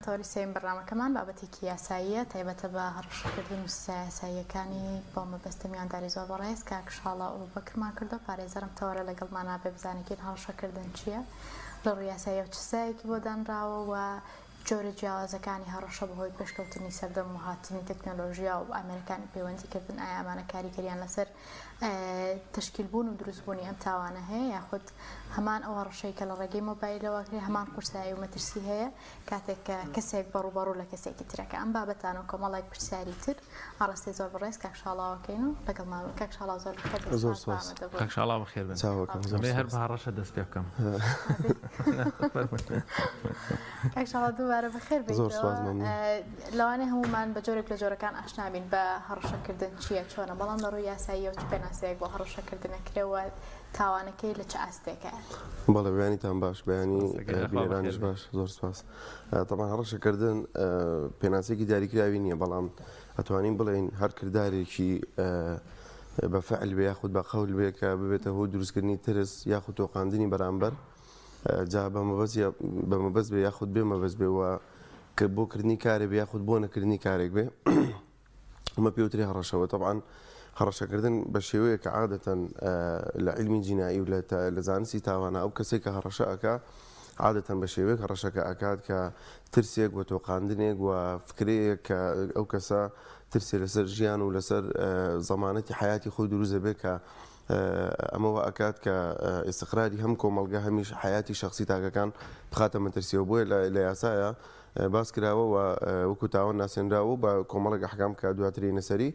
تەوەری سێیەمی بەرنامەکەمان بابەتێکی یاساییە تایبەتە بە هەڕەشەکردن و سزا یاساییەکانی بۆ مەبەستە میوانداری زۆر بەڕێز کاک شاڵاو ئەبوبەکرمان کردووە پارێزەرم تەوەرە لەگەڵمانا بێ بزانێکین هەڕەشەکردن چییە لە ڕووی یاساییەوە چ سزایەکی بۆ دانراوە و جۆرە جیاوازەکانی هەڕەشە بەهۆی پێشکەوتنی سەردەم و هاتنی تەکنەلۆژیا و ئامێرەکانی پەیوەندیکردن ئایا ئەمانە کاریگەریان لەسەر تەشکیل بوون و دروست بوونی ئەم تاوانە هەیە یاخود هەمان ئەو هەڕەشەی کە لە ڕێگەی مۆبایلەوە کرێ هەمان قورسایی و مەترسی هەیە کاتێک کە کەسێک بەڕووبەڕوو لە کەسێکی ترەکە ئەم بابەتانە و کۆمەڵێک پرسیاری تر ئاڕاستەی زۆر بەڕێز کاک شاڵاوەکەین و لەگەڵمان بن. کاک شاڵاو زۆر بەخێر بێن زۆر سوپاس بۆ سوپاس. ئامادەبوون. کاک شاڵاو بەخێر بن. چاوەکەم زۆر ئەمەوێ هەر سوپاس. بە هەڕەشە دەست پێ بکەم. کاک شاڵاو دووبارە بەخێر زۆر بێیتەوە. سوپاس مەمنون. لەوانەیە هەموومان بە جۆرێک لە جۆرەکان ئاشنا بین بە هەڕەشەکردن چییە چۆنە، بەڵام لە ڕووی یاساییەوە چ پێناسەیەک بۆ هەڕەشەکردن ئەکرێ و تاوانەکەی لە چ ئاستێکایە؟ بەڵێ بەیانیتان باش بەیانی سپاس ئەگەر خوا بەخێر بینەرانیش بێ. باش زۆر سپاس. تەبعەن هەڕەشەکردن پێناسەیەکی دیاریکراوی نییە بەڵام ئەتوانین بڵێین هەر کردارێکی بە فعل بێ یاخود بە قەول بێ کە ببێتە هۆی دروستکردنی ترس یاخود تۆقاندنی بەرامبەر جا بە مەبەست بە مەبەست بێ یاخود بێ مەبەست بێ و کە بۆ کردنی کارێ بێ یاخود بۆ نەکردنی کارێک بێ ئەمە پێوترێ هەڕەشەوە تەبعەن هەڕەشەکردن بە شێوەیە کە عادەتەن لە عیلمی جینایی و لە زانستی تاوانە ئەو کەسێک کە هەڕەشە ئەکا عادەتەن بە شێوەیەک هەڕەشەکە ئەکات کە ترسێک و تۆقاندنێک و فکرەیەک کە ئەو کەسە ترسێ لەسەر ژیان و لەسەر زەمانەتی حیاتی خۆی دروست دەبێت کە ئەمە وا ئەکات کە ئیستقراری هەم کۆمەڵگە هەمیش حیاتی شخصی تاکەکان بخاتە مەترسیەوە بۆیە لە یاسایە باس کراوە و وەکو تاوان ناسێنراوە و بە کۆمەڵێک ئەحکام کە دواترینە سەری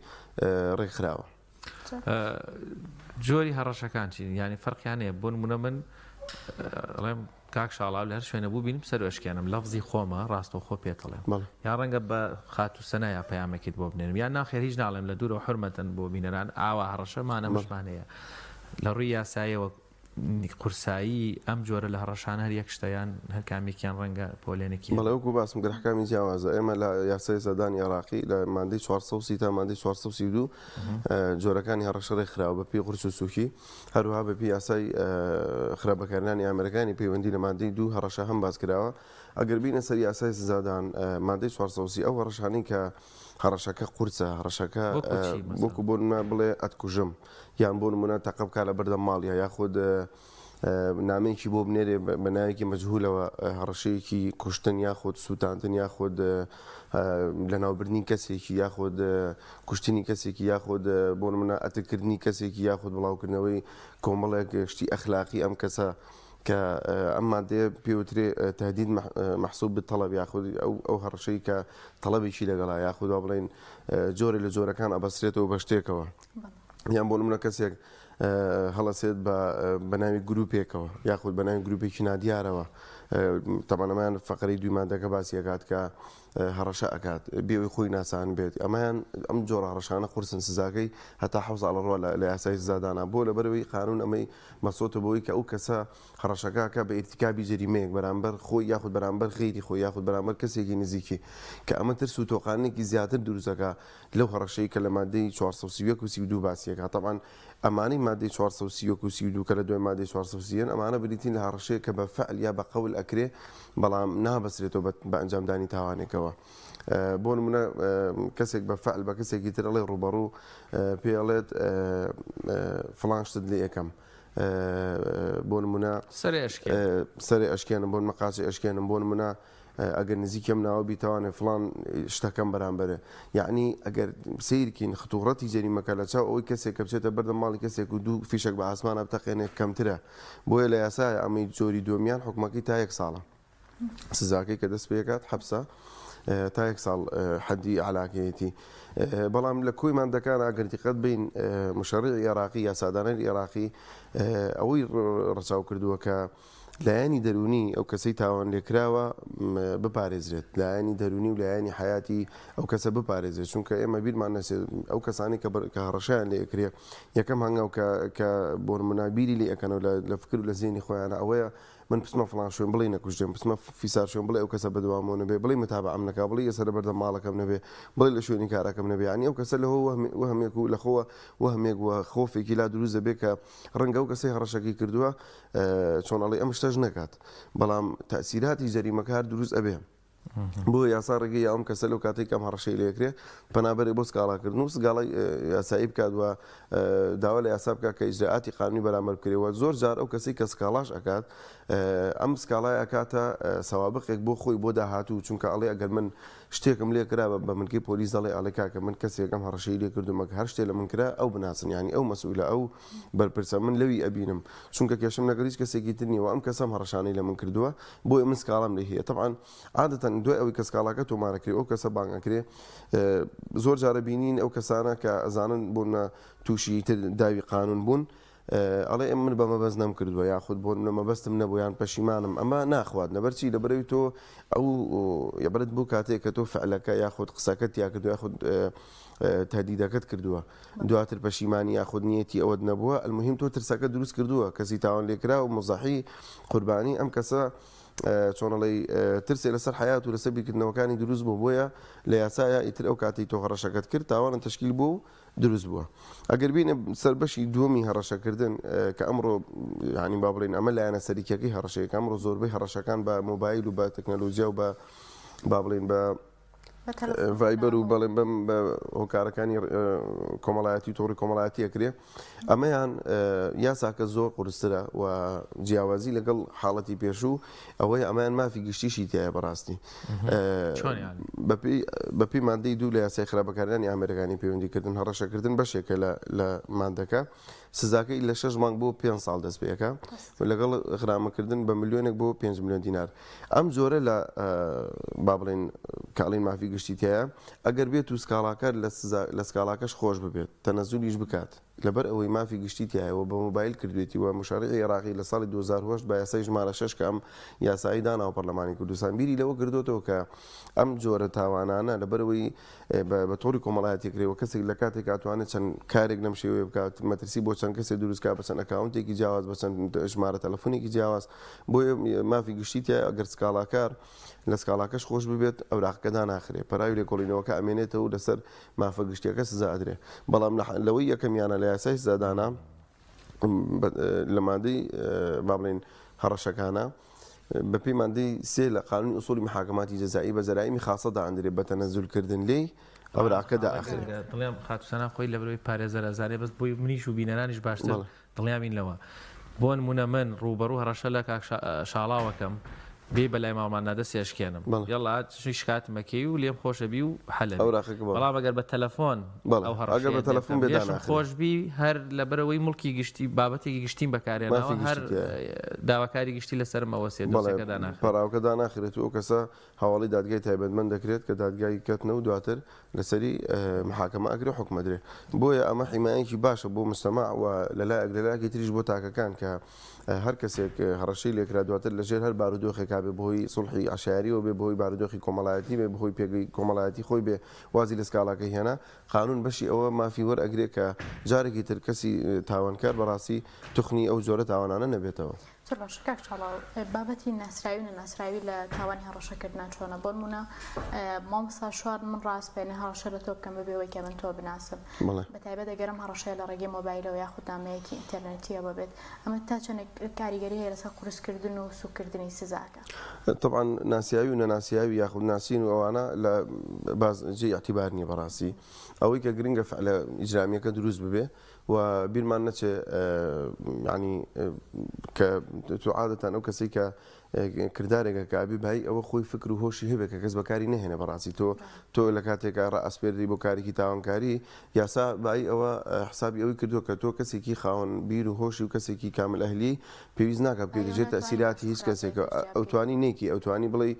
ڕێکخراوە. جۆری هەڕەشەکان چین یانی فەرقیان هەیە بۆ نمونە من ئەڵێم کاک شاڵاو لە هەر شوێنە بوو بینم سەر ئەشکێنم لەفزی خۆمە ڕاستەوخۆ پێتەڵێم یان ڕەنگە بە خاتوو سەنا یا پەیامێکیت بۆ بنێرم یان ناخێر هیچ ناڵێم لە دوورەوە حورمەتەن بۆ بینەران ئاوا هەڕەشەمان ئەمەشمان هەیە لە ڕووی یاساییەوە قورسایی ئەم جۆرە لە هەڕەشانە هەر یەک شتە یان هەر کامێکیان ڕەنگە پۆلێنێکی بەڵێ هەبێت؟ وەکو باسم کرد ئەحکامی جیاوازە ئێمە لە یاسای سزادانی عێراقی لە مادەی 430 تا مادەی 432 جۆرەکانی هەڕەشە ڕێکخراوە بە پێی قورس و سوکی هەروەها بە پێی یاسای خراپ بەکارهێنانی ئامێرەکانی پەیوەندی لە مادەی دوو هەڕەشە هەم باس کراوە ئەگەر بینە سەر یاسای سزادان مادەی 430 ئەو هەڕەشانەی کە هەڕەشەکە قورسە هەڕەشەکە وەکو چی مەسەلەن؟ وەکو بۆ نمونە بڵێ ئەتکوژم یان بۆ نمونە تەقە بکا لە بەردەم ماڵیا یاخود نامەیەکی بۆ بنێرێ بە ناوێکی مەجهولەوە هەڕەشەیەکی کوشتن یاخود سووتاندن یاخود لەناوبردنی کەسێکی یاخود کوشتنی کەسێکی یاخود بۆ نمونە ئەتککردنی کەسێکی یاخود بڵاوکردنەوەی کۆمەڵێک شتی ئەخلاقی ئەم کەسە کە ئەم مادەیە پێوترێ تهدید محسوب بالطلب یاخود ئەو ئەو هەڕەشەی کە تەڵەبێکی لەگەڵا یاخود وا بڵێین جۆرێ لە جۆرەکان ئەبەسترێتەوە بە شتێکەوە یان بۆ نمونە کەسێک هەڵەسێت بە بە ناوی گروپێکەوە یاخود بە ناوی گروپێکی نادیارەوە تەبعەن ئەمەیان فەقەرەی دووی مادەکە باسی ئەکات کە هەڕەشە ئەکات بێ ئەوەی خۆی ناسان بێت ئەمەیان ئەم جۆرە هەڕەشانە قورسن سزاکەی هەتا حەوت ساڵ ئەڕوا لە یاسای سزادانا بۆ لەبەرئەوەی قانون ئەمەی بەستۆتە بەوەی کە ئەو کەسە هەڕەشەکە ئەکات بە ئیرتیکابی جەریمەیەک بەرامبەر خۆی یاخود بەرامبەر غەیری خۆی یاخود بەرامبەر کەسێکی نزیکی کە ئەمە ترس و تۆقاندنێکی زیاتر دروست ئەکا لەو هەڕەشەی کە لە مادەی 431 و 32 باسی ئەکا تەبعەن ئەمانەی مادەی 431 و 32 کە لە دوای مادەی 430 یەن ئەمانە بریتین لە هەڕەشەیەک کە بە فعل یا بە قەول ئەکرێ بەڵام نابەسترێتەوە بە ئەنجامدانی تاوانێکەوە بۆ نمونە کەسێک بە فعل بە کەسێکی تر ئەڵێ ڕووبەڕوو پێ ئەڵێت فڵان شتت لێ ئەکەم بۆ نمونە سەرێ ئەشکێنم سەرێ ئەشکێنم بۆ نمە قاچێ ئەشکێنم بۆ نمونە ئەگەر نزیکەم ناوە بیتوانێ فڵان شتەکەم بەرامبەرێ یعنی ئەگەر سیرکین خطوڕەتی جەریمەکە لە چاو ئەوەی کەسێک کە بچێتە بەردەم ماڵی کەسێک و دوو فیشەک بە ئاسمانە بتەقێنێ کەمترە بۆیە لە یاسایە ئەمەی جۆری دووەمیان حکومەکەی تا یەک ساڵە سزاکەی کە دەست پێکات حەبسە تا یەک ساڵ حەدی علاکەیەتی بەڵام لە کۆی مادەکان ئەگەر دیقەت بین مشەڕی عێراقی یاسادانەری عێراقی ئەوەی ڕەچاو کردووە کە لایەنی دەروونی ئەو کەسەی تاوان لێکراوە بپارێزرێت لایەنی دەروونی و لایەنی حیاتی ئەو کەسە بپارێزرێت چونکە ئێمە بیرمان نەچێت ئەو کەسانی کە هەڕەشەیان لێ ئەکرێ یەکەم هەنگاو کە کە بۆ نمونە بیری لێ ئەکەنەوە لە فکر و لە زێنی خۆیانە ئەوەیە من بچمە فڵان شوێن بڵێی نەکوژرێم، بچمە فیسار شوێن بڵێ ئەو کەسە بەدوامەوە نەبێ، بڵێی متابەعەم نەکا، بڵێی ئێستا لەبەردەم ماڵەکەم نەبێ، بڵێی لە شوێنی کارەکەم نەبێ، یانی ئەو کەسە لەهۆ وەهمێک و لەخۆوە وەهمێک و خۆفێکی لا دروست دەبێ کە ڕەنگە ئەو کەسەی هەڕەشەکەی کردووە چۆن ئەڵێی ئەم شتەش نەکات، بەڵام تەئسیراتی جەریمەکە هەر دروست ئەبێ. بۆ یاسا ڕێگەی ئەم کەسە لەو کاتێک ئەم هەڕەشەی لێکرێ پەنابەرێ بۆ سکاڵاکردن و سگاڵای یاسایی بکات و داوا لە یاسا بکات کە ئیجرائاتی قانونی بەرامبەر بکرێ و زۆر جار ئەو کەسەی کە سکاڵاش ئەکات ئەم سکاڵای ئەکاتە سەوابقێک بۆ خۆی بۆ داهاتوو چونکە ئەڵێ ئەگەر من شتێکم لێ کرا بە بنکەی پۆلیس دەڵێ ئەڵێ کاکە من کەسێک ئەم هەڕەشەی لێ کردووم ئەگەر هەر شتێ لە من کرا ئەو بناسن یانی ئەو مەسئولە ئەو بەرپرسە من لەوی ئەبینم چونکە کێشەم لەگەڵ هیچ کەسێکی تر نییە و ئەم کەسەم هەڕەشانەی لە من کردووە بۆیە من سکاڵام لێ هەیە تەبعەن عادەتەن دوای ئەوەی کە سکاڵاکە تۆمار ئەکرێ ئەو کەسە بانگ ئەکرێ زۆر جارە بینین ئەو کەسانە کە ئەزانن بوون تووشی تر داوی قانون بوون ئەڵێ ئەم من بە مەبەست نەم کردووە یاخود بۆ نمونە مەبەستم نەبوو یان پەشیمانم ئەمە ناخوات لەبەرچی لەبەرەوی تۆ ئەو یبرت بوو کاتێک کە تۆ فعلەکە یاخود قسەکەت یا کردو یاخود تهدیدەکەت کردووە دواتر پەشیمانی یاخود نیەتی ئەوەت نەبووە المهم تۆ ترسەکە دروست کردووە کەسی تاوان لێکرا و مزەحی قوربانی ئەم کەسە چۆنەڵی ترسێ لەسەر حیات و لەسەر بیرکردنەوەکانی دروست بوو بۆیە لە یاسایە ئیتر ئەو کاتی تۆ هەڕەشەکەت کرد تاوانە تشکیل بوو و دروست بووە. ئەگەر بێینە سەر بەشی دووەمی هەڕەشەکردن کە ئەمڕۆ یانی با بڵێین ئەمە لایەنە سەرەکیەکەی هەڕەشەیە کە ئەمڕۆ زۆربەی هەڕەشەکان بە مۆبایل و بە تەکنەلۆجیا و بە با بڵێین بە ڤایبەر و بەڵێن بەم بە هۆکارەکانی کۆمەڵایەتی و تۆڕی کۆمەڵایەتی ئەکرێ ئەمەیان یاساکە زۆر قورسترە و جیاوازی لەگەڵ حاڵەتی پێشوو ئەوەیە ئەمەیان مافی گشتیشی تایە بەڕاستی بەپێی مادەی دوو لە یاسای خراپ بەکارهێنانی ئامێرەکانی پەیوەندیکردن هەڕەشەکردن بەشێکە لە مادەکە سزاکەی لە شەش مانگ بۆ پێنج ساڵ دەست پێەکە لەگەڵ غرامەکردن بە ملیۆنێک بۆ 5 ملیۆن دینار ئەم جۆرە لە با بڵێن کاڵین مافی گشتی تایە ئەگەر بێت و سکاڵاکار لە سکاڵاکەش خۆش ببێت تەنەزولیش بکات لەبەر ئەوەی مافی گشتی تیایە و بە مۆبایل کردوێتی و موشەریعی عێراقی لە ساڵی 2008 بە یاسای ژمارە شەش کە ئەم یاسایەی داناوە پەرلەمانی کوردستان بیری لەوە کردۆتەوە کە ئەم جۆرە تاوانانە لەبەرئەوەی بە تۆڕی کۆمەڵایەتی کرێ و کەسێک لە کاتێک ئەتوانێت چەند کارێک لەم شێوەیە بکات مەترسی بۆ چەند کەسێک دروست کا بە چەند ئەکاونتێکی جیاواز بە چەند ژمارە تەلەفۆنێکی جیاواز بۆیە مافی گشتی تیایە ئەگەر سکاڵاکار لە سکاڵاکەش خۆش ببێت ئەوراقەکە داناخرێ پەراوی لێکۆڵینەوەکە ئەمێنێتەوە و لەسەر مافە گشتیەکە سزا ئەدرێ بەڵام لەوەی یەکەمیانە لە یاسای سزادانە لە مادەی با بڵێین هەڕەشەکانە بەپێی مادەی سێ لە قانونی ئوسولی محاکماتی جەزایی بە جەرائیمی خاصە دائەندرێ بە تەنەزول کردن لێی ئەوراقەکە دائەخرێ. دڵنیام خاتوو سەنا خۆی لەبەرئەوەی پارێزەرە ئەزانێ بەس بۆی منیش و بینەرانیش باشتر دڵنیا بین لەوە. بۆ نموونە من ڕووبەڕوو هەڕەشە لە کاک شاڵاو ئەکەم بێی بەلای ماڵمان دەستی ئەشکێنم یەڵا چی شکاتم ئەکەی و لێم خۆش ئەبی و حەل ئەبی بەڵام ئەگەر بە تەلەفۆن ئەو هەڕەشەیە لێ بکەم لێشم خۆش بی هەر لەبەرئەوەی موڵکی گشتی بابەتێکی گشتیم بەکارهێناوە هەر داواکاری گشتی لەسەرم ئەوەسێ دۆسیەکە داناخرێت. پەڕاوەکە داناخرێت و ئەو کەسە هەواڵەی دادگای تایبەتمەند دەکرێت کە دادگای کەتنە و دواتر لەسەری محاکەمە ئەکرێ و حوکم ئەدرێ. بۆیە ئەمە حیمایەکی باشە بۆ مجتەمەع و لە لایەک لە لایەکی تریش بۆ تاکەکان کە هەر کەسێک هەڕەشەی لێکرا دواتر لە ژێر هەر بارودۆخێکا بێ بەهۆی سوڵحی عەشایەریەوە بێ بەهۆی بارودۆخی کۆمەڵایەتی بێ بەهۆی پێگەی کۆمەڵایەتی خۆی بێ وازی لە سکاڵاکەی هێنا قانون بەشی ئەوە مافی وەرئەگرێ کە جارێکی تر کەسی تاوانکار بەڕاستی توخنی ئەو جۆرە تاوانانە نەبێتەوە. زۆر باشە کاک چاڵاو بابەتی ناسراوی و نەناسراوی لە تاوانی هەڕەشەکردنا چۆنە بۆنمونە مامۆستا شوان من ڕاست بێنێ هەڕەشە لە تۆ بکەم بەبێ ئەوەی کە من تۆ بناسم بە تایبەت ئەگەر ئەم هەڕەشەیە لە ڕێگەی مۆبایلەوە یاخود نامەیەکی ئینتەرنێتیەوە بێت ئەمە تا چەندێک کاریگەری هەیە لەسەر قورسکردن و سوککردنی سزاکە؟ تەبعەن ناسیاوی و نەناسیاوی یاخود ناسین و ئەوانە لە باز جێی ئیعتیبار نییە بەڕاستی ئەوەی کە گرنگە فعلە ئیجرامیەکە دروست ببێ و بیرمان نەچێ یانی کە تۆ عادەتەن ئەو کەسەی کە کردارێک ئەکا ئەبێ بایی ئەوە خۆی فکر و هۆشی هەبێ کە کەس بەکاری نەهێنێ بەڕاستی تۆ تۆ لە کاتێکا ڕائەسپێردری بۆ کارێکی تاوانکاری یاسا بایی ئەوە حسابی ئەوەی کردووە کە تۆ کەسێکی خاوەن بیر و هۆشی و کەسێکی کامل ئەهلی پێویست ناکا بکەویتە ژێر تەئسیراتی هیچ کەسێک ئەوتوانی نەیکەی ئەوتوانی بڵێی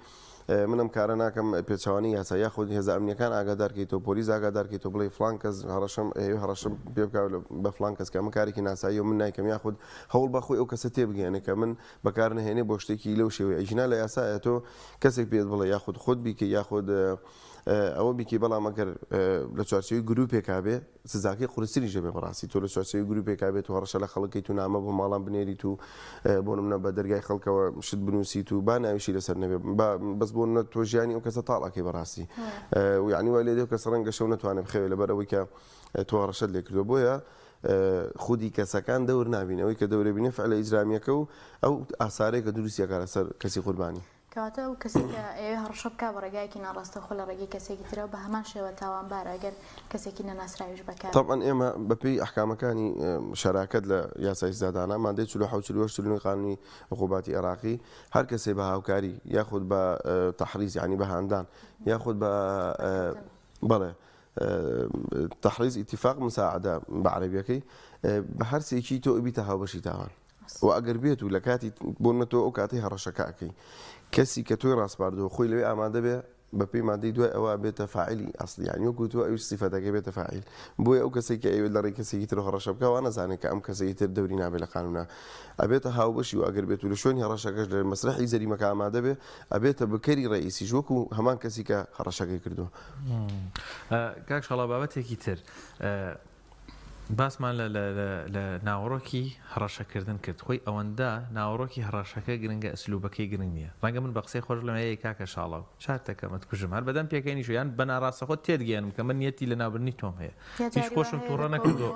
من ئەم کارە ناکەم پێچەوانەی یاسا یاخود هێزە ئەمنیەکان ئاگادار کەیتەوە پۆلیس ئاگادار کەیتەوە بڵێی فڵان کەس هەڕەشەم ئەیەوێ هەڕەشەم پێ بکا بە فڵان کەس کە ئەمە کارێکی ناساییە و من نایکەم یاخود هەوڵ بە خۆی ئەو کەسە تێبگەیەنێ کە من بەکار نەهێنێ بۆ شتێکی لەو شێوەیە ئەگینا لە یاسایە تۆ کەسێک پێت بڵێ یاخود خۆت بیکەی یاخود ئەوە بیکەی بەڵام ئەگەر لە چوارچێوەی گروپێکا بێ سزاکەی قورستریش دەبێت بەڕاستی تۆ لە چوارچێوەی گروپێکا بێت و هەڕەشە لە خەڵک کەیت و نامە بۆ ماڵان بنێریت و بۆ نمونە بە دەرگای خەڵکەوە شت بنووسیت و با ناویشی لەسەر نەبێ با بەس بۆ نمونە تۆ ژیانی ئەو کەسە تاڵ ئەکەی بەڕاستی و یعنی وای لێ دێ کەس ڕەنگە شەو نەتوانێت بخەوێ لەبەر ئەوەی کە تۆ هەڕەشەت لێ کردووە بۆیە خودی کەسەکان دەور نابین ئەوەی کە دەورە بینێ فعلە ئیجرامیەکە و ئەو ئاسارەیە کە دروستی ئەکات لەسەر کەسی قوربانی. کەواتە ئەو کەسەی کە ئەیەوێ هەڕەشە بکا بە ڕێگایەکی ناڕاستەوخۆ لە ڕێگەی کەسێکی ترەوە بە هەمان شێوە تاوانبارە ئەگەر کەسێکی نەناسراویش بەکار. تەبعەن ئێمە بە پێی ئەحکامەکانی شەراکەت لە یاسای سزادانە مادەی 47 48 49 قانونی عقوباتی عێراقی هەر کەسێ بە هاوکاری یاخود بە تەحریز یانی بە هاندان یاخود بە بەڵێ تحریز اتفاق مساعدە بە عەرەبیەکەی بە هەرسێکی تۆ ئەبیتە هاوبەشی تاوان و ئەگەر بێت و لە کاتی بۆ نمونە تۆ ئەو کاتەی هەڕەشەکە ئەکەی کەسی کە تۆی ڕاسپاردووە خۆی لەوێ ئامادە بێ بەپێی مادەی دوای ئەوە بێتە فاعلی ئەسڵی یانی وەکو تۆ ئەویش سیفەتەکەی بێتە فاعل بۆیە ئەو کەسێک کە ئەیەوێت لە ڕێی کەسێکی ترەوە هەڕەشە بکا وا نەزانێت کە ئەم کەسەی تر دەوری نابێت لە قانونا ئەبێتە هاوبەشی و ئەگەر بێت و لە شوێنی هەڕەشەکەش لە مەسرەحی جەریمەکە ئامادە بێ ئەبێتە بکەری ڕەئیسیش وەکو هەمان کەسی کە هەڕەشەکەی کردووە. کاک شاڵاو بابەتێکی تر باسمان لە لە ناوەڕۆکی هەڕەشەکردن کرد خۆی ئەوەندە ناوەڕۆکی هەڕەشەکە گرنگە ئەسلوبەکەی گرنگ نییە ڕەنگە من بە قسەی خۆش بڵێم ئەی کاکە شاڵاو چارتەکەم ئەتکوژم هەر بەدەم پێکەنیش یان بە ناڕاستەخۆ تێتگەیەنم کە من نیەتی لەناوبردنی تۆم هەیە هیچ خۆشم تووڕە نەکردووە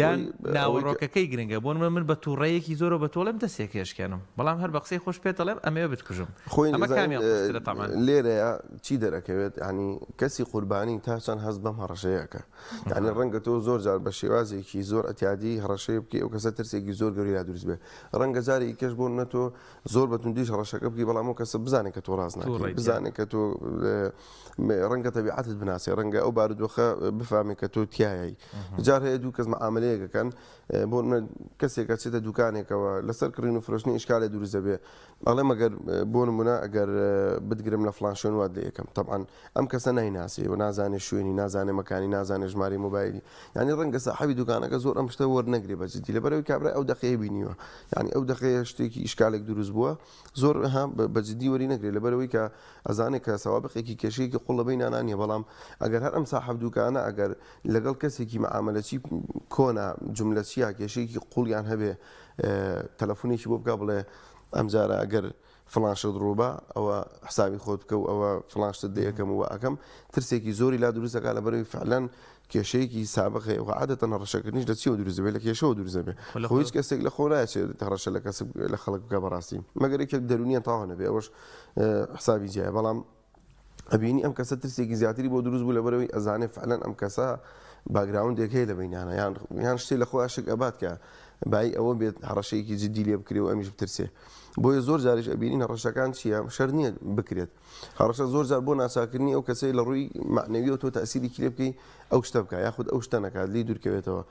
یان ناوەڕۆکەکەی گرنگە بۆ من بە تووڕەیەکی زۆرەوە بە تۆڵێم دەستێک هێشکێنم بەڵام هەر بە قسەی خۆش پێت دەڵێم ئەمەوێ بتکوژم خۆی ئەمە کامیان قورسترە تەبعەن؟ لێرەیا چی دەرەکەوێت یانی کەسی قوربانی تا چەند هەست بەم هەڕەشەیە ئەکا یانی ڕەنگە تۆ زۆر جار بە شێوازێکی زۆر ئەتیادی هەڕەشەیە بکەی ئەو کەسە ترسێکی زۆر گەورەی لا دروست بێ ڕەنگە جارێکی کەش بۆ نە تۆ زۆر بە توندیش هەڕەشەکە بکەی بەڵام ئەو کەسە بزانێت کە تۆ ڕاست ناکەی بزانێت کە تۆ ڕەنگە تەبیعەتت بناسێ ڕەنگە ئەو بارودۆخە بفامێ کە تۆ تیایەی جار هەیە دوو کەس مەعاملەیەک ئەکەن بۆ نمونە کەسێک ئەچێتە دوکانێکەوە لەسەر کڕین و فرۆشتنی ئیشکالێ دروست دەبێ ئەڵێم ئەگەر بۆ نمونە ئەگەر بتگرم لە فڵان شوێن وات لێ ئەکەم تەبعەن ئەم کەسە نایناسێ و نازانێ شوێنی نازانێ مەکانی نازانێ ژمارەی مۆبایلی یعنی ڕەنگە ساحەبی دوکانەکە زۆر ئەم شتە وەرنەگرێ بە جدی لەبەرئەوەی کابرای ئەو دەقەیە بینیوە یعنی ئەو دەقەیە شتێکی ئیشکالێک دروست بووە زۆر ها بە جدی وەری نەگرێ لەبەرئەوەی کە ئەزانێ کە سەوابقێکی کێشەیەکی قوڵ لە بەینانا نییە بەڵام ئەگەر هەر ئەم ساحەب دوکانە ئەگەر لەگەڵ کەسێکی مەعامەلەچی کۆنا جوملەچییا کێشەیەکی قوڵیان هەبێ تەلەفونێکی بۆ بکا بڵێ ئەمجارە ئەگەر فڵان شت ڕووبا ئەوە حسابی خۆت بکە و ئەوە فڵان شتت لێ ئەکەم و وا ئەکەم ترسێکی زۆری لا دروست ئەکا لەبەرئەوەی فعلەن کێشەیەکی سابق هەیە و عادەتەن هەڕەشەکردنیش لە چیەوە دروست دەبێت لە کێشەوە دروست دەبێت خۆ هیچ کەسێک لە خۆ ناچێت هەڕەشە لە کەس لە خەڵک بکا بەڕاستی مەگەر یەکێک دەروونیان تەواو نەبێ ئەوەش حسابی جیایە بەڵام ئەبینی ئەم کەسە ترسێکی زیاتری بۆ دروست بوو لەبەرەوەی ئەزانێ فعلەن ئەم کەسە background ێک هەیە لە بینیانە یان یان شتێ لە خۆی شک ئەبات کە بای ئەوە بێت هەڕەشەیەکی جدی لێ بکرێ و ئەمیش بترسێ بۆیە زۆر جاریش ئەبینین هەڕەشەکان چییە شەر نییە بکرێت هەڕەشە زۆر جار بۆ ناچارکردنی ئەو کەسەی لە ڕووی مەعنەویەوە تۆ تەئسیرێکی لێ بکەی ئەو شتە بکا یاخود ئەو شتە نەکات لێی دوورکەوێتەوە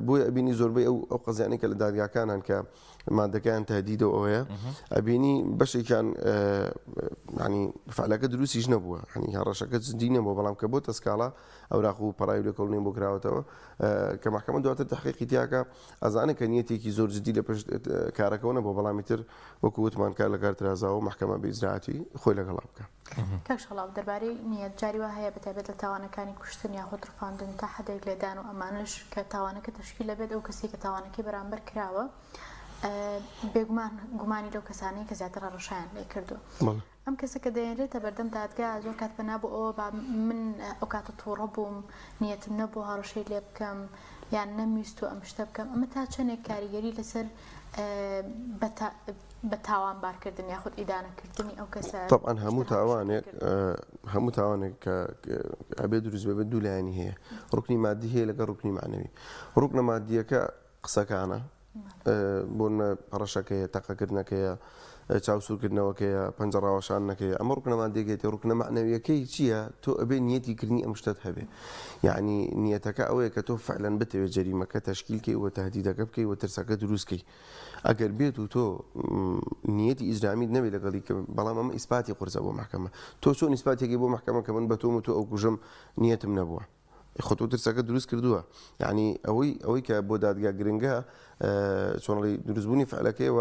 بۆیە ئەبینی زۆربەی ئەو ئەو قەزیانەی کە لە دادگاکانان کە مادەکەیان تهدیدە و ئەوەیە ئەبینی بەشێکیان ینی فعلەکە دروستیش نەبووە هەنی هەڕەشەکە جدی نەبووە بەڵام کە بۆ تەسکاڵا ئەوراق و پەڕاوی لێکۆڵینەوەی بۆ کراوەتەوە کە مەحکەمە دواتر تحقیقی تیاکە ئەزانێت کە نیەتێکی زۆر جدی لە پشت کارەکەەوە نەبووە بەڵامی تر وەکو وتمان کار لە کار ترازاوە و مەحکەمە بە ئیجرائاتی خۆی لەگەڵا بکا. کاک شاڵاو دەربارەی نیەت جاری وا هەیە بەتایبەت لە تاوانەکانی کوشتن یاخود ڕفاندن تا حەدێک لێدان و ئەمانەش کە تاوانەکە تەشکیل ئەبێت ئەو کەسەی کە تاوانەکەی بەرامبەر کراوە بێگومان گومانی لەو کەسانەی کە زیاتر هەڕەشەیان لێ کردووە. ئەم کەسە کە دەیەنرێتە بەردەم دادگا زۆر کات پەنا بۆ ئەوە با من ئەو کاتە تووڕە بووم نیەتم نەبوو هەڕەشەی لێ بکەم یان نەمویستووە ئەم شتە بکەم ئەمە تا چەندێک کاریگەری لەسەر بە تاوانبارکردن یاخود ئیدانەکردنی ئەو کەسە تەبعەن هەموو تاوانێک هەموو تاوانێک کە ئەبێ دروست بێت دوو لایەنی هەیە ڕوکنی مادی هەیە لەگەڵ ڕوکنی مەعنەوی ڕوکنە مادیەکە قسەکانە بۆ نمونە هەڕەشەکەیە، تەقەکردنەکەیە، چاو سوورکردنەوەکەیە، پەنجە ڕاوەشاندنەکەیە، ئەمە ڕوکنە مادیەکەیەتی، ڕوکنە مەعنەویەکەی چییە؟ تۆ ئەبێ نیەتی کردنی ئەم شتەت هەبێ، یەعنی نیەتەکە ئەوەیە کە تۆ فعلەن بتەوێ جەریمەکە تەشکیل کەی و تەهدیدەکە بکەی و ترسەکە دروست کەی. ئەگەر بێت و تۆ نیەتی ئیجرامیت نەبێ لەگەڵی کە بەڵام ئەمە ئیسپاتی قورسە بۆ مەحکەمە. تۆ چۆن ئیسپاتێکی بۆ مەحکەمە کە من بە تۆم و تۆ ئەوکوژم نیەتم نەبووە؟ خۆ تۆ ترسەکە دروست کردووە یعنی ئەوەی ئەوەی کە بۆ دادگا گرنگە چۆنڵی دروستبوونی فعلەکەی و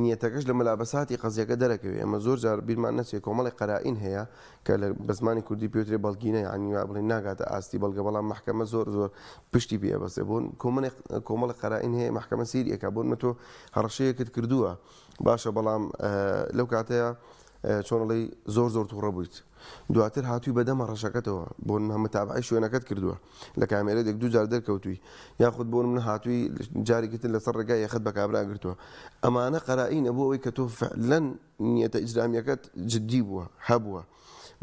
نیەتەکەش لە مەلابەساتی قەزیەکە دەرەکەوێ ئەمە زۆر جار بیرمان نەچێت کۆمەڵی قەرائین هەیە کە لە بە زمانی کوردی پێوترێ بەڵگینە یعنی وا بڵێن ناگاتە ئاستی بەڵگە بەڵام مەحکەمە زۆر زۆر پشتی پێ ئەبەستێ بۆ کۆمەڵێک کۆمەڵی قەرائین هەیە مەحکەمە سەیری ئەکا بۆ نمونە تۆ هەڕەشەیەکت کردووە باشە بەڵام لەو کاتەیە چۆن ئەڵێی زۆر زۆر توڕە بوویت دواتر هاتووی بەدەم هەڕەشەکەتەوە بۆ نمونە متابعەی شوێنەکەت کردووە لە کامێرەێک دوو جار دەرکەوتووی یاخود بۆ نمونە هاتووی جارێکی تر لەسەر ڕێگای یەخەت بە کابرا گرتووە ئەمانە قەرائینە بۆ ئەوەی کە تۆ فعلەن نیەتە ئیجرامیەکەت جدی بووە هەبووە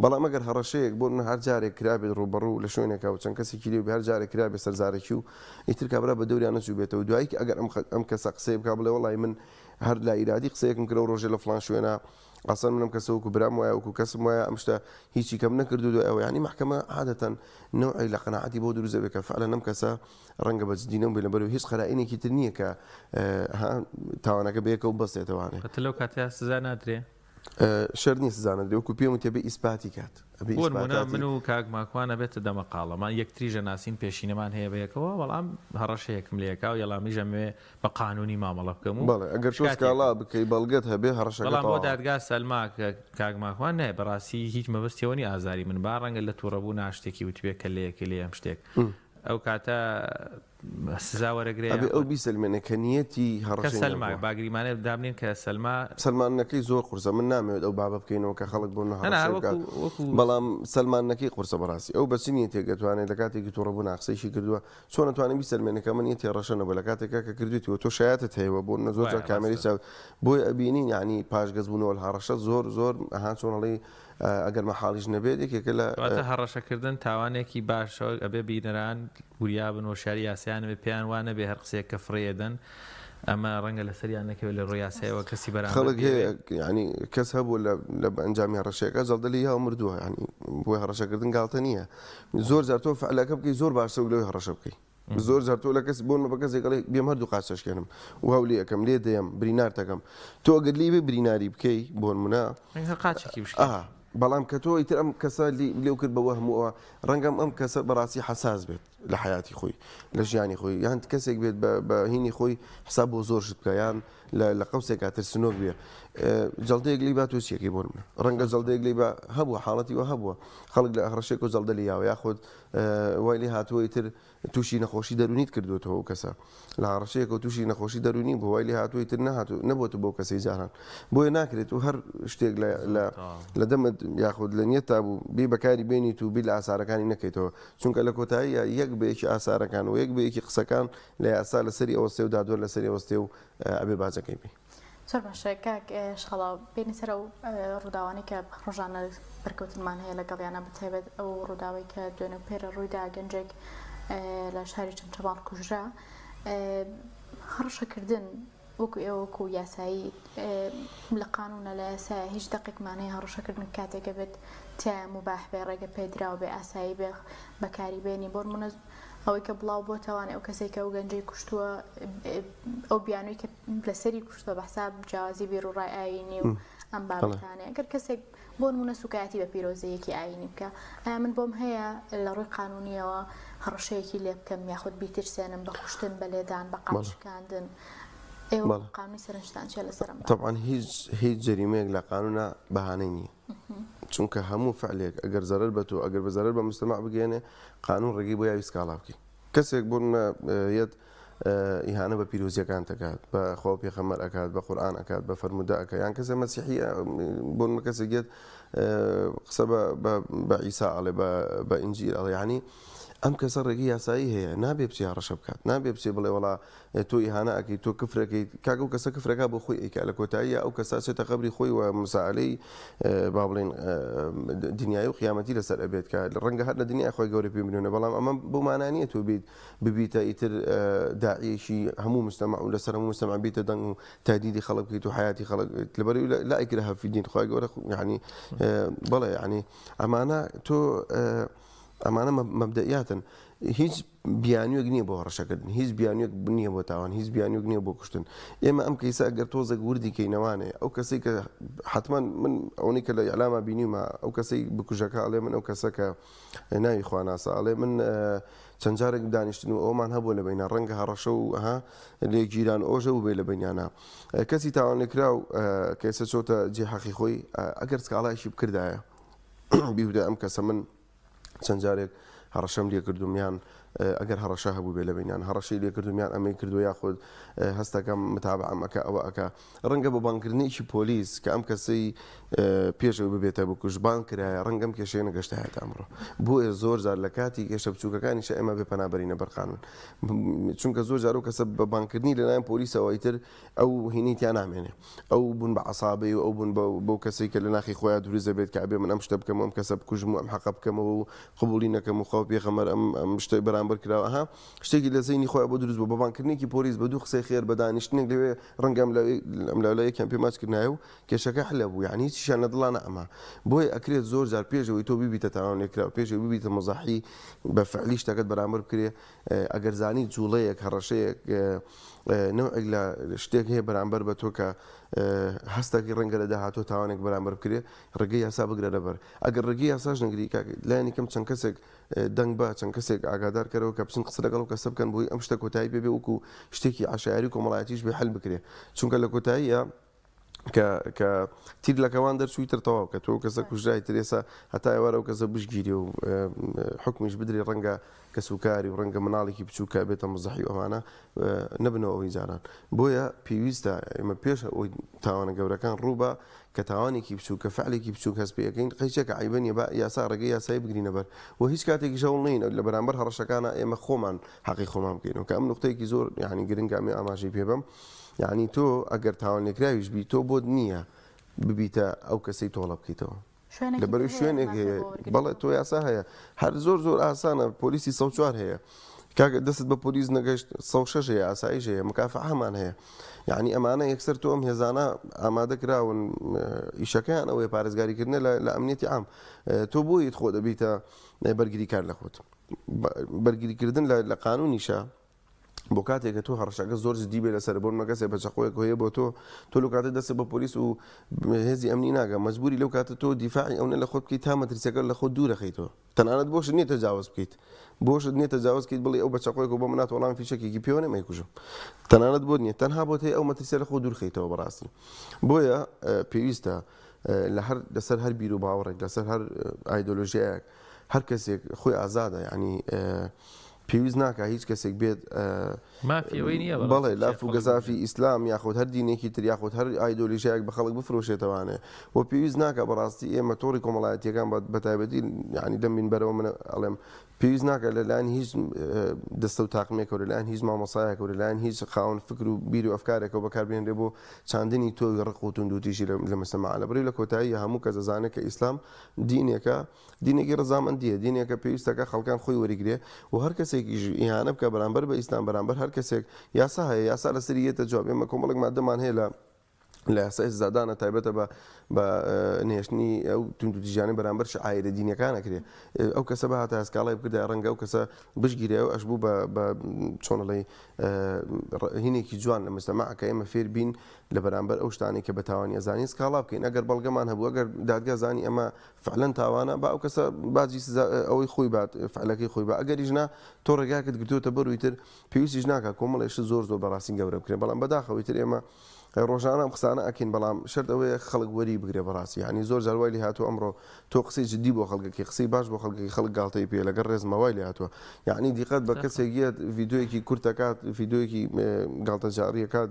بەڵام ئەگەر هەڕەشەیەک بۆ نمونە هەر جارێک کرابێت ڕووبەڕوو لە شوێنێکا و چەند کەسێکی لێ بێ هەر جارێک کرابێت سەرزارەکی و ئیتر کابرا بە دەوریان نەچووبێتەوە دوایی کە ئەگەر ئەم کەسە قسەیە بکا بڵێ وەڵی من هەر لا ئیرادی قسەیەکم کرد ئەو ڕۆژە لە فڵان شوێنا ئەسڵەن من ئەم کەسە وەکو برام وایە وەکو کەسم وایە ئەم شتە هیچی کەم نەکردو دوای ئەوە یانی مەحکەمە عادەتەن نەوعێک لە قەناعەتی بۆ دروست دەبێت کە فعلەن ئەم کەسە ڕەنگە بە جدی نەبووبێت لەبەرئەوەی هیچ قەرائینێکی تر نییە کە ها تاوانەکە بەیەکەوە ببەستێتەوانێ. ئەتە لەو کاتەیا سزا نادرێ؟ شەرت نییە سزا نەدرێ وەکو پێم وتی ئەبێ ئیسپاتی کات ئەبێ بۆ نموونە ئیسپاتاتی. من و کاک ماکوان ئەبێتە دەمەقاڵەمان یەکتریش ئەناسین پێشینەمان هەیە بەیەکەوە بەڵام هەڕەشەیەکم لێ ئەکا و یەڵامیش ئەمەوێ بە قانونی مامەڵە بکەم و بەڵێ ئەگەر تۆ شکاتێکم. سکاڵا بکەی بەڵگەت هەبێ هەڕەشەکە بەڵام بۆ تەواوە. دادگا سەلما کە کاک ماکوان نایە بەڕاستی هیچ مەبەستی ئەوە نیە ئازاری من با ڕەنگە لە توڕەبوونا شتێکی وتبێ کە لێیەکەی لێ ئەم شتێک ئەو کاتە سزا وەرەگرێ ئەبێ ئەو یاخود بیسەلمێنێ کە نیەتی کە هەڕەشەی سەلما نەبووە. با گریمانە دابنێن کە سەلما. سەلماندنەکەی زۆر قورسە من نامەوێت ئەو بابە بکەینەوە کە خەڵک بۆ من نا نا هەڕەشەی بکات وەکو وەکو. بەڵام سەلماندنەکەی قورسە بەڕاستی ئەو بە چ نیەتێک ئەتوانێت لە کاتێکی توڕەبوونا قسەیشی کردووە چۆن ئەتوانێت بیسەلمێنێ کە ئەمە نیەتی هەڕەشە نەبووە لە کاتێکا کە کردوویەتی وە تۆ شایەتت هەیە وە بۆ نمونە زۆر وایە جار کامێرەی ڕاستە. چاو بۆیە ئەبینین یانی پاشگەزبوونەوە لە هەڕەشە زۆر زۆر ئەها چۆن ئەڵێی ئەگەر مەحاڵیش نەبێت یەکێکە لە. کەواتە هەڕەشەکردن تاوانێکی باشە ئەبێ بینەران وریا بن هۆشیاری یاسایان هەبێ پێیان وا نەبێ هەر قسەیەک کە فڕێ ئەدەن ئەمە ڕەنگە لەسەریان نەکەوێت لە ڕووی یاسایەوە کەسی بەرامبەر خەڵک هەیە بیەوێ. یانی کەس هەبووە لە لە ئەنجامی هەڕەشەیەکە جەڵدە لێی یاوە مردووە یانی بۆیە هەڕەشەکردن گاڵتە نییە زۆر جار تۆ فعلەکە بکەی زۆر باشترە وەک لەوەی هەڕەشە بکەی زۆر جار تۆ لە کەس بۆ نمونە بە کەسێک ئەڵێی بێم هەردوو قاچ ئەشکێنم واو لێ ئەکەم لێ دەیەم برینارت ئەکەم تۆ ئەگەر لێی بێ بریناری بکەی بۆ نمونە ڕەنگە هەر قاچێکی بشکێنی. ئا بەڵام کە تۆ ئیتر ئەم کەسە لێو کرد بە وەهم و ئەوە ڕەنگە ئەم کەسە بەڕاستی حەساس بێت لە حەیاتی خۆی لە ژیانی خۆی یان کەسێک بێت بە هینی خۆی حساب بۆ زۆر شت بکە یان لە قەوسێکا ترسنۆک بێ جەڵدەیەک لی با تۆ چیەکەی بۆ نمونە ڕەنگە جەڵدەیەک لی با هەبووە حاڵەتی وە هەبووە خەڵک لە هەڕەشێک و جەڵدە لی یاوە یاخود وای لێ هاتووە ئیتر تووشی نەخۆشی دەروونیت کردووەتەوە ئەو کەسە لە هەڕەشەیەکەوە تووشی نەخۆشی دەروونی بووە وای لێ هاتووە ئیتر نەهاتوو نەبووەتە بەو کەسەی جاران بۆیە ناکرێت و هەر شتێک لە لە لە دەمت یاخود لە نیەتتا بوو بێی بەکاری بێنیت و بیر لە ئاسارەکانی نەکەیتەوە چونکە لە کۆتاییە یەک بە یەکی ئاسارەکان و یەک بە یەکی قسەکان لە یاسا لەسەری ئەوەستێ و دادوەر لەسەری ئەوەستێ و ئەبێ باجەکەی بی. زۆر باشە کاک شاڵاو بێینە سەر ئەو ڕووداوانەی کە ڕۆژانە بەرکەوتنمان هەیە لەگەڵیانە بەتایبەت ئەو ڕووداوەی کە دوێنێ و پێرە ڕوویدا گەنجێک لە شاری چەمچەماڵ کوژرا هەڕەشەکردن وەکو ئێوە وەکو یاسایی لە قانونە لە یاسایە هیچ دەقێکمان هەیە هەڕەشەکردن کاتێکە بێت تایە مباح بێ ڕێگە پێدراو بێ ئاسایی بێ بەکاری بێنی بۆ نمونە ئەوەی کە بڵاو بۆتەوانێ ئەو کەسێک کە ئەو گەنجەی کوشتووە ئەو بیانووی کە لەسەری کوشتووە بە حساب جیاوازی بیر و ڕای ئایینی و ئەم بابەتانەیە گەر کەسێک بۆ نمونە سوکایەتی بە پیرۆزەیەکی ئایینی بکە ئایا من بۆم هەیە لە ڕووی قانونیەوە هەڕەشەیەکی لێ بکەم یاخود بیترسێنم بە کوشتن بە لێدان بە قاچ شکاندن ئێوە قانونی سەرنجتان چیە لەسەر ئەم بابەتە؟ تەبعەن هیچ هیچ جەریمەیەک لە قانونا بەهانەی نییە چونکە هەموو فعلێک ئەگەر زەرەر بە تۆ ئەگەر بە زەرەر بە مجتەمع بگەیەنێ قانون ڕێگەی بۆ یاوی سکاڵا بکەی کەسێک بۆ نمونە یەت ئیهانە بە پیرۆزیەکانت ئەکات بە خوا و پێخەمبەر ئەکات بە قورئان ئەکات بە فەرموودە ئەکات یان کەسێ مەسیحیە بۆ نمونە کەسێک یەت قسە بە عیسا ئەڵێ بە ئینجیل ئەڵێ یعنی ئەم کەسە ڕێگەی یاسایی هەیە نابێ بچێ هەڕەشە بکات نابێ بچێ بڵێ وەڵا تۆ ئیهانە ئەکەی تۆ کفرەکەیت کاک ئەو کەسە کفرەکا بۆ خۆی ئەیکا لە کۆتاییا ئەو کەسە ئەچێتە قەبری خۆی و مسائەلەی با بڵێین دنیایی و قیامەتی لەسەر ئەبێت کە ڕەنگە هەر لە دنیای خۆی گەورە پێ بنوێنە بەڵام ئەمە بەو مانا نییە تۆ بیت ببیتە ئیتر داعیەکی هەموو مجتەمع و لەسەر هەموو مجتەمع بیتە دەنگ و تهدیدی خەڵک بکەیت و حیاتی خەڵک لەبەر لا ئیکراه فی دین خوای گەورە یعنی بەڵێ یعنی ئەمانە تۆ ئەمانە مەبدەئیاتن هیچ بیانوویەک نییە بۆ هەڕەشەکردن، هیچ بیانوویەک نییە بۆ تاوان، هیچ بیانوویەک نییە بۆ کوشتن. ئێمە ئەم کەیسە ئەگەر تۆزێک وردی کەینەوانێ، ئەو کەسەی کە حەتمەن من ئەوەی کە لە ئیعلاما بینیومە، ئەو کەسەی بکوژەکە ئەڵێ من ئەو کەسە کە ناوی خواناسە ئەڵێ من چەند جارێک دانیشتن و ئەومان هەبووە لە بەینا ڕەنگە هەڕەشە و ها لێگیران ئۆژە بووبێ لە بەینیانا. کەسی تاوانلێکراو کە ئێستا چۆتە جێ حەقی خۆی ئەگەر سکاڵایەکی بکردایە بیوتایە ئەم کەسە من چەند جارێک هەڕەشەم لێ کردووم یان ئەگەر هەڕەشە هەبووبێ لە بەینیان هەڕەشەی لێ کردووم یان ئەمەی کردووە یاخود هەستەکەم متابعەم ئەکا ئەوە ئەکا ڕەنگە بە بانگکردنێکی پۆلیس کە ئەم کەسەی پێش ئەوەی ببێتە بکوژ بانگ کرایە ڕەنگە ئەم کێشەیە نەگەشتایەتە ئەمڕۆ بۆیە زۆر جار لە کاتی کێشە بچووکەکانیشە ئێمە بێ پەنا بەرینە بەر قانون چونکە زۆر جار ئەو کەسە بە بانگکردنی لەلایەن پۆلیسەوە ئیتر ئەو هینەی تیا نامێنێ ئەو بوون بە عەسابەی و ئەو بوون بەو کەسەی کە لە ناخی خۆیا دروست دەبێت کە ئەبێ من ئەم شتە بکەم و ئەم کەسە بکوژم و ئەم حەقە بکەمەوە و قبوڵی نەکەم و خوا و پێغەمبەر ئەم ئەم شتەی بەرامبەر کراوە ئەها شتێکی لە زەینی خۆیا بۆ دروست بووە بە بانگکردنێکی پۆلیس بە دوو قسەی خێر بە دانیشتنێک لەوێ ڕەنگە ئەم لاوی ئەم لاو لای یەکیان پێ ماچ کردنایە و کێشەکە حل ئەبوو یانی هیچیشیان لە دڵا نەئەما بۆیە ئەکرێت زۆر جار پێش ئەوەی تۆ ببیتە تاوانلێکراو پێش ئەوەی ببیتە مزەحی بە فعلی شتەکەت بەرامبەر بکرێ ئەگەر زانیت جوڵەیەک هەڕەشەیەک نەوعێک لە شتێک هەیە بەرامبەر بە تۆ کە هەستەکەی ڕەنگە لە داهاتوو تاوانێک بەرامبەر بکرێ ڕێگەی یاسا بگرە لەبەر ئەگەر ڕێگەی یاساش نەگری کاک لایەنی کەم چەند کەسێک دەنگ بە چەند کەسێک ئاگادار کەرەوە کە بچن قسە لەگەڵ ئەو کەسە بکەن بۆی ئەم شتە کۆتایی پێ بێ وەکو شتێکی عەشایەری و کۆمەڵایەتیش بێ حل بکرێ چونکە لە کۆتاییە کە کە تیر لە کەوان دەرچووی تر تەواو کە تۆ کەسە کوژرای تر ئێسا هەتا ئێوارە ئەو کەسە بشگیرێ و حوکمیش بدرێ ڕەنگە کەسوکاری و ڕەنگە مناڵێکی بچووک کە بێتە مزەحی و ئەمانە نەبنەوە ئەوەی جاران بۆیە پێویستە ئێمە پێش ئەوەی تاوانە گەورەکان ڕووبا کە تاوانێکی بچووک کە فعلێکی بچووک هەست پێ ئەکەین قەیچەکە عەیبە نییە با یاسا ڕێگەی یاسایی بگرینە بەر و هیچ کاتێکیش هەوڵ نەین لە بەرامبەر هەڕەشەکانە ئێمە خۆمان حەقی خۆمان بکەینەوە کە ئەم نوقتەیەکی زۆر یعنی گرنگە ئەمێ ئاماژەی پێ بەم یەعنی تۆ ئەگەر تاوانلێکراویش بی تۆ بۆت نییە ببیتە ئەو کەسەی تۆڵە بکەیتەوە لەبەرئەوەی شوێنێک هەیە بەڵێ تۆ یاسا هەیە هەر زۆر زۆر ئاسانە پۆلیسی 104 هەیە کاکە دەست بە پۆلیس نەگەشت 106 هەیە ئاسایش هەیە مکافحەمان هەیە یعنی ئەمانە یەکسەر تۆ ئەم هێزانە ئامادە کراون ئیشەکەیان ئەوەیە پارێزگاریکردنە لە ئەمنیەتی عام تۆ بۆیت خۆ دەبیتە بەرگریکار لە خۆت بەرگریکردن لە قانونیشە بۆ کاتێک کە تۆ هەڕەشەکە زۆر جدی بێ لەسەر بۆ نمونە کەسێک بە چەقۆیەک هەیە بۆ تۆ تۆ لەو کاتە دەستت بە پۆلیس و هێزی ئەمنی ناگا مەجبوری لەو کاتە تۆ دیفاعی ئەونە لە خۆت بکەیت تا مەترسیەکە لە خۆت دوورەخەیتەوە تەنانەت بۆشت نییە تەجاوز بکەیت بۆشت نییە تەجاوز بکەیت بڵێ ئەو بە چەقۆیەک بۆ منات وەڵام فیشەکێکی پێوە نەم ئەیکوژم تەنانەت بۆت نییە تەنها بۆت هەیە ئەو مەترسیە لە خۆت دوورخەیتەوە بەڕاستی بۆیە پێویستە لە هەر لەسەر هەر بیر و باوەڕێک لەسەر هەر ئایدۆلۆژیایەک هەر کەسێک خۆی ئازادە یعنی پێویست ناکا هیچ کەسێک بێت مافی ئەوەی نییە بەڕاستی بەڵێ لاف و خەڵک گەزافی ئیسلام یاخود هەر دینێکی تر یاخود هەر ئایدۆلیژایەک بە خەڵک بفرۆشێتەوانێ و پێویست ناکا بەڕاستی ئێمە تۆڕی کۆمەڵایەتیەکان بە تایبەتی یعنی لەم مینبەرەوە من ئەڵێم پێویست ناکا لەلایەن هیچ دەستە و تاقمێکەوە لەلایەن هیچ مامۆسایەکەوە لەلایەن هیچ خاوەن فکر و بیر و ئەفکارێکەوە بەکاربهێنرێ بۆ چاندنی تۆوی ڕق و توندوتیژی لە مجتەمەعا لەبەرئەوەی لە کۆتاییە هەموو کەس دەزانێت کە ئیسلام دینێکە دینێکی ڕەزامەندییە، دینێکە پێویستەکە خەڵکان خۆی وەریگرێ و هەر کەسێکیش ئیهانە بکا بەرامبەر بە ئیسلام بەرامبەر هەر کەسێک یاسا هەیە یاسا لەسەری یەتە جواب ئێمە کۆمەڵێک مادەمان هەیە لە لە یاسای سزادانە تایبەتە بە بە نهێشتنی ئەو توندوتیژیانەی بەرامبەر شعایرە دینیەکان ئەکرێ ئەو کەسە بهاتایە سکاڵای بکردایە ڕەنگە ئەو کەسە بشگیرێ ئەو ئەشبوو بە بە چۆنەڵێی هینێکی جوان لە مجتەمەع کە ئێمە فێر بین لە بەرامبەر ئەو شتانەی کە بە تاوانی ئەزانین سکاڵا بکەین ئەگەر بەڵگەمان هەبوو ئەگەر دادگا زانی ئەمە فعلەن تاوانە با ئەو کەسە باجی سزا ئەوەی خۆی بات فعلەکەی خۆی با ئەگەریش نا تۆ ڕێگاکت گرتووەتە بەر و ئیتر پێویستیش ناکا کۆمەڵێک شت زۆر زۆر بەڕاستی گەورە بکرێن بەڵام بەداخەوە ئیتر ئێمە ڕۆژانە ئەم قسانە ئەکەین بەڵام شەرت ئەوەیە خەڵک وەری بگرێ بەڕاستی یعنی زۆر جار وای لێ هاتووە ئەمڕۆ تۆ قسەی جدی بۆ خەڵکەکەی قسەی باش بۆ خەڵکەکەی خەڵک گاڵتەی پێ لەگەڵ ڕێزمە وای لێ هاتووە یعنی دیقەت بە کەسێک یەت ڤیدیۆیەکی کورت ئەکات ڤیدیۆیەکی گاڵتەجاڕی ئەکات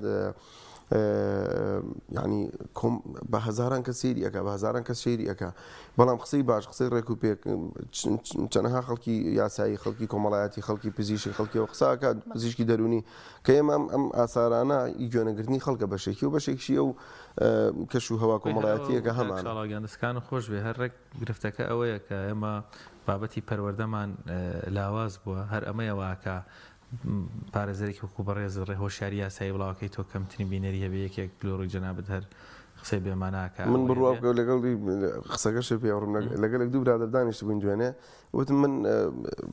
یانی کۆم بە هەزاران کەس سەیری ئەکا بە هەزاران کەس شەیری ئەکا بەڵام قسەی باش قسەی ڕێک و پێک چەنەها خەڵکی یاسایی خەڵکی کۆمەڵایەتی خەڵکی پزیشک خەڵکی ئەو قسە ئەکات پزیشکی دەروونی کە ئێمە ئەم ئەم ئاسارانە گوێنەگرتنی خەڵکە بەشێکی و بەشێکشی ئەو کەش و هەوا کۆمەڵایەتییە کە هەمانە. شاڵاو گیان دەستەکانت خۆش بێ هەر ڕێک گرفتەکە ئەوەیە کە ئێمە بابەتی پەروەردەمان لاواز بووە هەر ئەمەیە واکا پارێزەرێکی وەکو بەڕێزت ڕێ هۆشیاری یاسایی بڵاوەکەی تۆ کەمترین بینەری هەبێ یەکێک لۆ ڕووی جەنابت هەر قسەی بێ مانا ئەکا من ئەوەی بڕوا هەبێ. بکە لەگەڵ قسەکەشت پێ ئەڕۆم لەگەڵێک دوو برادەر دانیشتبووین دوێنێ وتم من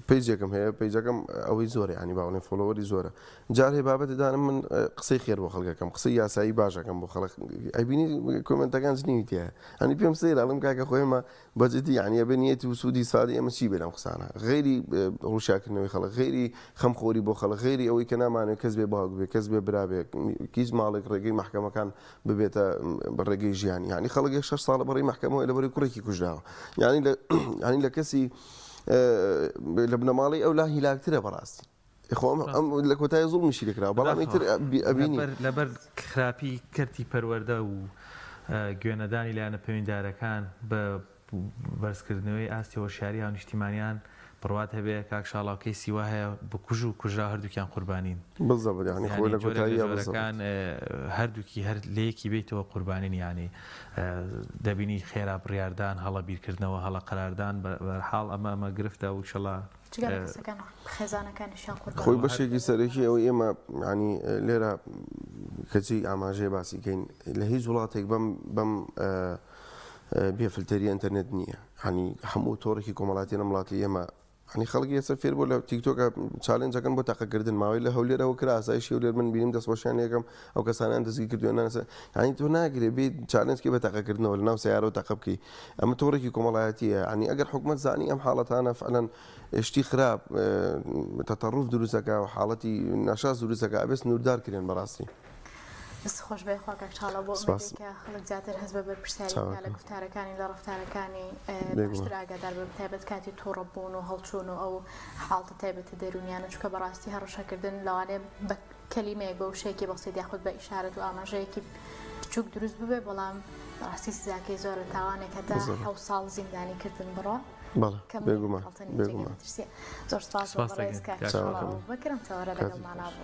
پەیجێکم هەیە پەیجەکەم ئەوەی زۆرە یانی با بڵێین follower ی زۆرە جار هەیە بابەتێ دانم من قسەی خێر بۆ خەڵک ئەکەم قسەی یاسایی باش ئەکەم بۆ خەڵک ئەبینی کۆمێنتەکان جنێوی تیایە ئەنی پێم سەیرە ئەڵێم کاکە خۆ ئێمە بە جدی یانی ئەبێ نیەتی و سوودی ئیسفادەی ئێمە چی بێ لەم قسانە غەیری ڕووشیاکردنەوەی خەڵک غەیری خەمخۆری بۆ خەڵک غەیری ئەوەی کە نامانەوێ کەس بێ باوک بێ کەس بێ برا بێ هیچ ماڵێک ڕێگەی مەحکەمەکان ببێتە ڕێگەی ژیانی یانی خەڵک یەک شەش ساڵە بەڕێی مەحکەمەوە لەبەرەی کوڕێکی کوژراوە یانی لە یانی لە کەسی. لە بنەماڵەی ئەولا هیلاکترە بەڕاستی. خۆ ئەم ئەم لە کۆتایی زوڵمیشی لێ کراوە بەڵام ئیتر ئەبینی. لەبەر خراپی کەرتی پەروەردە و گوێنەدانی لایەنە پەیوەندیدارەکان بە بەرزکردنەوەی ئاستی هۆشیاری هاونیشتیمانیان بڕوات هەبێ کاک شاڵاو کەیسی وا هەیە بکوژ و کوژراو هەردووکیان قوربانین. بالضبط یانی خۆ یانی لە جۆرێک لە کۆتاییا بالضبط. جۆرەکان هەردووکی هەر لە یەکی بێیتەوە قوربانین یانی دەبینی خێرا بڕیاردان هەڵە بیرکردنەوە هەڵە قەراردان بەرحاڵ ئەمە ئەمە گرفتە و ئیشەڵا جگە لە کەسەکان خێزانەکانیشیان قوربانی خۆی بەشێکی سەرەکی ئەوەی ئێمە ینی لێرە کەچی ئاماژەیە باسی کەین لە هیچ وڵاتێک بەم بەم بێ فلتەری ئینتەرنێت نییە هەنی هەموو تۆڕێکی کۆمەڵاتی لەم وڵاتی ئێمە هەنی خەڵکی ئێستا فێر بوو لە تیکتۆکە challenge ەکەن بۆ تاقەکردن ماوەی لە هەولێرەوە کرا ئاسایشی هەولێر من بینیم دەستخۆشیان لێکەم ئەو کەسانیان دەستگیر کردووە نانسە یعنی تۆ ناگرێ بێ challenge کەی بە تاقەکردنەوە لە ناو سەیارەوە تاقە بکەی ئەمە تۆڕێکی کۆمەڵایەتیە یعنی ئەگەر حکومەت زانی ئەم حاڵەتانە فعلا شتی خراپ تەتەڕوف دروستەکە و حاڵەتی ناشاز دروستەکە ئەبێ سنووردار کرێن بەڕاستی. دەست خۆش بێ خوا کاک چاڵە بۆ سپاس. ئومێدێک کە خەڵک زیاتر هەست بە بەرپرسیاری بکا لە چاوەکەم. گوفتارەکانی لە ڕەفتارەکانی بێگومان. باشتر ئاگادار بێ بەتایبەت کاتی توڕە بوون و هەڵچوون و ئەو حاڵتە تایبەتە دەروونیانە چونکە بەڕاستی هەڕەشەکردن لەوانەیە بە کەلیمەیەک بە وشەیەکی بەسیت یاخود بە ئیشارەت و ئاماژەیەکی بچووک دروست ببێ بەڵام بەڕاستی سزاکەی زۆرە تاوانێک هەتا بزەبت. حەوت ساڵ زیندانی کردن بڕۆ بەڵێ کەم بێگومان هەڵتەنی جێگەی بێگومان. مەترسیە زۆر سپاس بۆ سپاس بەڕێز دەکەین کاک کاک چاڵە چاوەکەم. ئەبوبەکرم تەوەرە کاتت لەگەڵمانا خۆش. بوو.